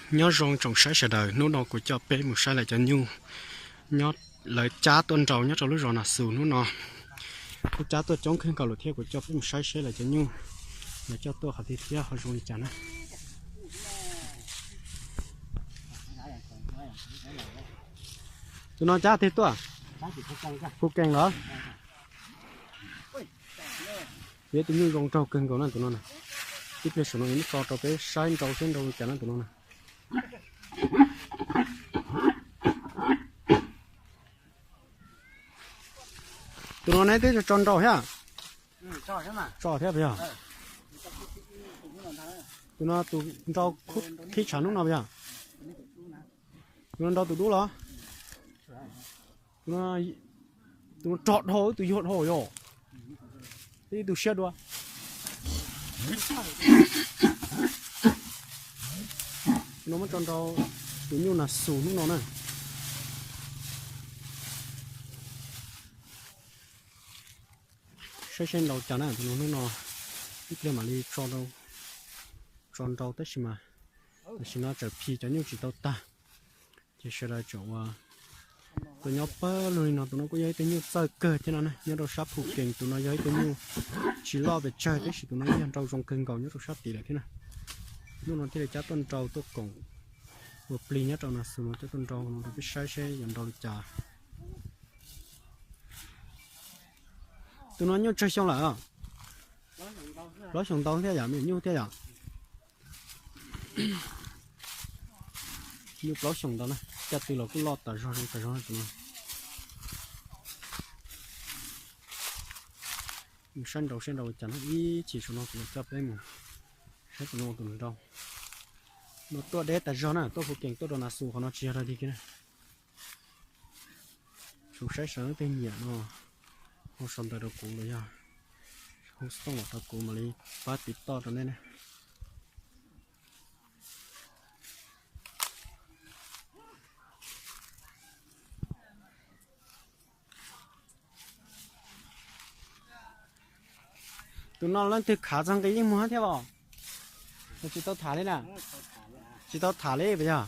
Nyob zoo tsoom saib sawv daws, hnub no kuv coj peb mus saib lawv cov nyuj nyob, lawv cab tuaj nrau nyob rau lub zos Nas Xus hnub no. Kuj cab tuaj coob kawg nkaus lawm thiab, kuv coj peb mus saib seb lawv cov nyuj, lawv coj tuaj qhov twg thiab ho zoo li cas na. Tus no cab twg tuaj? Phu Kees los? Yog ib tug nyuj zoo nraug kawg nkaus na tus no na. Ib pliag saum no muab tso rau peb saib nrau seb nrau li cas na tus no na. Tus no neb twb tso nrau thiab? Tso thiab puas yog? Tus no tus nrau khib tshav hnub no puas yog? Tus no nrau tus dub los? Tus no, tus no rog dhau, ib tus yuag dhau yog. Ib tus siab dua. Tus no muab tso nrau tus nyuj Nas Xus hnub no na. Saib seb nrau cas na tus no hnub no. Ib pliag mam li tso nrau tab sis mas tam sim no tseem phis cov nyuj tsis tau tag. Ces sawv daws tseem ua tuaj nyob pawg lug li no. Tus no kuj yog ib tug nyuj txawj kawg thiab no na, nyob rau sab Phu Kees. Tus no yog ib tug nyuj tsis loj pes tsawg tab sis tus no yog nrau zoo kawg nkaus nyob rau sab tid lawm thiab na. Hnub no thiaj li cab tuaj nrau tuaj koom ua plig nyob rau Nas Xus no, cab tuaj nrau no rau peb saib seb yuav nrau li cas. Tus no nyuj tsawg xyoo lawm? Plaub xyoos ntau thiab yom, me nyuj thiab yom. Nyuj plaub xyoos ntau na, caj tw los kuj loj tas zog zoo tas zog na tus no. Mus saib nrau saib nrau cas no, ib chim saum no kuv coj peb mus saib tus no tus nrau. No tuaj deb tas zog na, tuaj Phu Kees tuaj rau Nas Xus qhov no tsis yog dog dig kiag na. Tsuas saib sawv leej twg nyiam no, hu sau ntawv rau kuv los yog hu xov tooj los rau kuv mam li pab tiv toj rau nej na. Tus no leej twg khav txog nqi yeej muag thiab los? Tsis tau tham li na? Tsis tau tham li puas yog?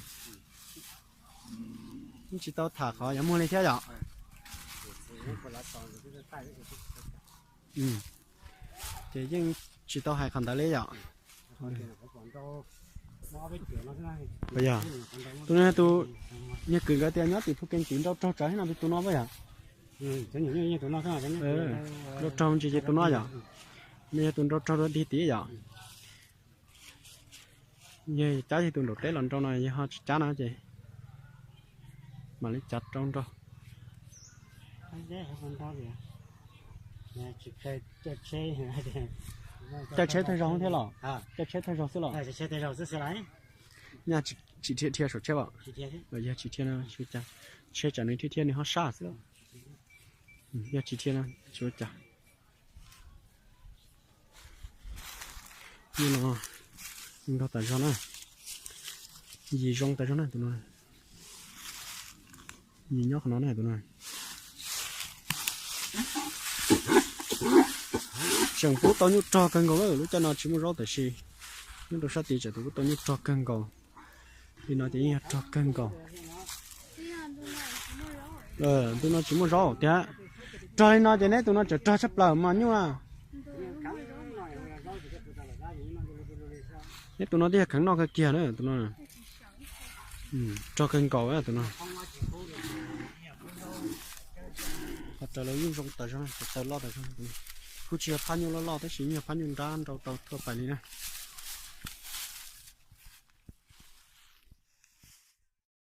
Yeej tsis tau tham qhov yuav muag li thiab yom? Ces yeej tsis tau hais qhov ntawd li yom? Puas yog? Tus no tus, yog kwv nkawd tias nyob tim Phu Kees tim nrau raug tsawv thiab no, tus no puas yog? Nrau raug ntsis ces tus no yom? No yog tus nrau raug dog dig tid yom? Yog cab yog tus nraum teb los nrau no, yog ho tsis cab no ces mam li cav rau nrau. Caij tsheb thawj zaug thiab los? Caij tsheb thawj zaug xwb los? Nyaj tsis dhia dhia saum tsheb os? Yog tsis dhia no tsis ua cas, tsheb tsam nws dhia dhia nws ho sab xwb los. Yog tsis dhia no tsis ua cas. Nyuj no nrau tas zog na, yim zoo tas zog na tus no. Yim nyob qhov no na tus no. Tseem pub tau nyuj rog kawg nkaus lawm, lub caij no tsis muaj zaub tiam sis nyob rau sab tid tseem pub tau nyuj rog kawg nkaus. Li no ces yeej yog rog kawg nkaus. Ntu no tsis muaj zaub tiag. Rog li no ces neb tus no tseem rog tshaj plaws mas nyuj na. Neb tus no twb yog kheev noj kawg kiag na tus no. Rog kawg nkaus tus no. Qhov raws lawv nyuj zoo tas zog, taws loj tas zog. Kuj tsis yog phab nyuj loj loj tab sis yog phab nyuj nrab nrau tau thuaj pais li na.